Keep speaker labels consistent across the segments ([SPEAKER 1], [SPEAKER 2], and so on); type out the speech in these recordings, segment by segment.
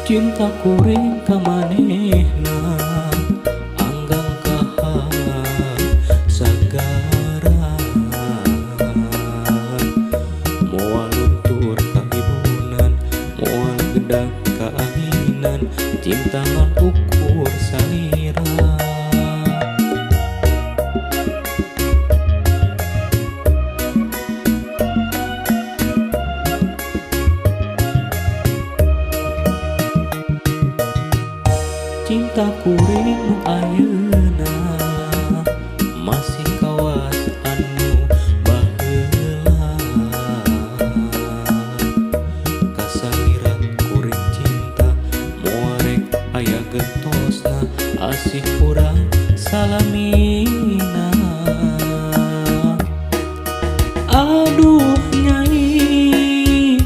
[SPEAKER 1] Cinta kuring ka manehna anggang kahalang sagara, moal luntur kaibunan, moal gedang kaanginan, cinta ngan ukur salira. Cinta kuring nu ayeuna masih kawas anu baheula, kasalira kuring cinta moal rek aya gentosna, asih urang salamina. Aduh nyai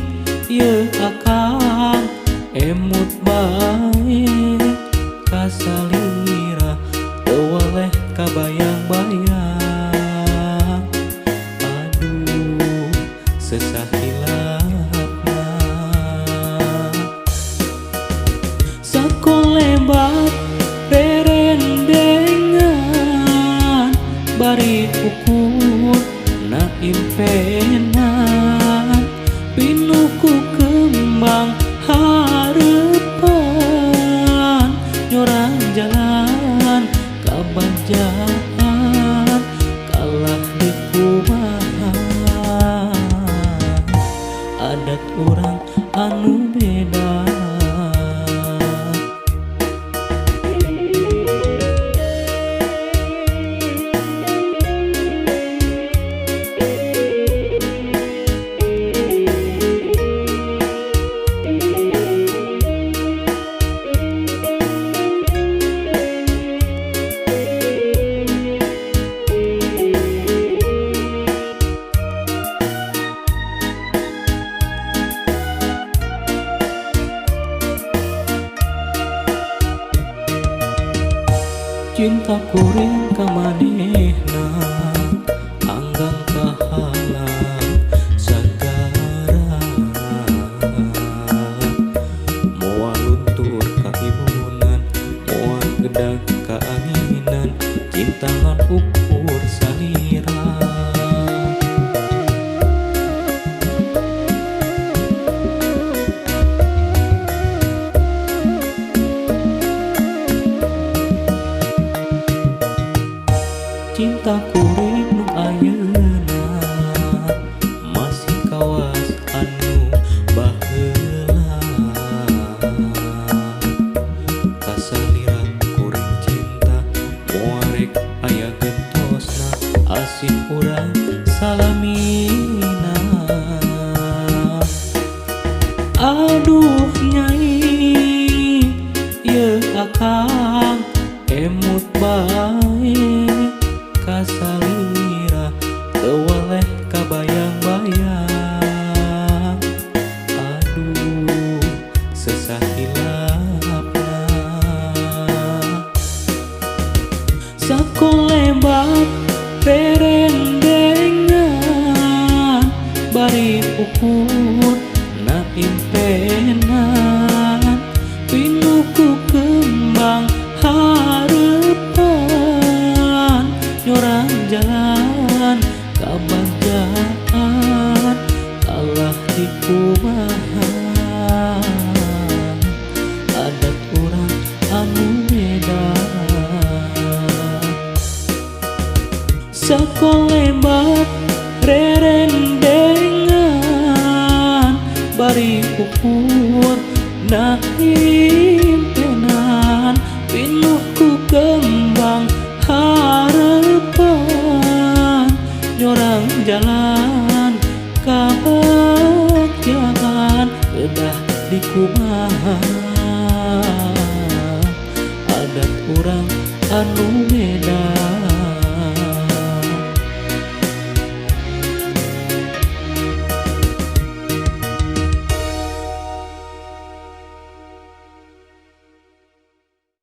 [SPEAKER 1] ieu akang emut bae kasalira, teu waleh kabayang-bayang, aduh sesah hilapna. Sakolebat rerendengan bari ukur na impenan, pinuh ku kembang hareupan, nyorang jalan kabajaan kalah dikumaha adat urang anu beda. Cinta kuring ka manehna anggang kahalang sagara, moal luntur kaibunan, moal gedang kaanginan, cinta ngan ukur salira. Cinta kuring nu ayeuna masih kawas anu baheula, kasalira kuring cinta moal rek aya gentosna, asih urang salamina. Aduh nyai ieu akang emut bae kasalira, teu waleh kabayang-bayang, aduh sesah hilapna. Sakolebat rerendengan bari ukur na impenan, pinuh ku kembang hareupan, nyorang jalan kabajaan kalah dikumaha adat urang anu beda. Sakolebat rerendengan, bari pupur na impenan, pinuh ku kembang harepan, nyorang jalan kabagjaan. Kedah dikumaha adat urang anu beda?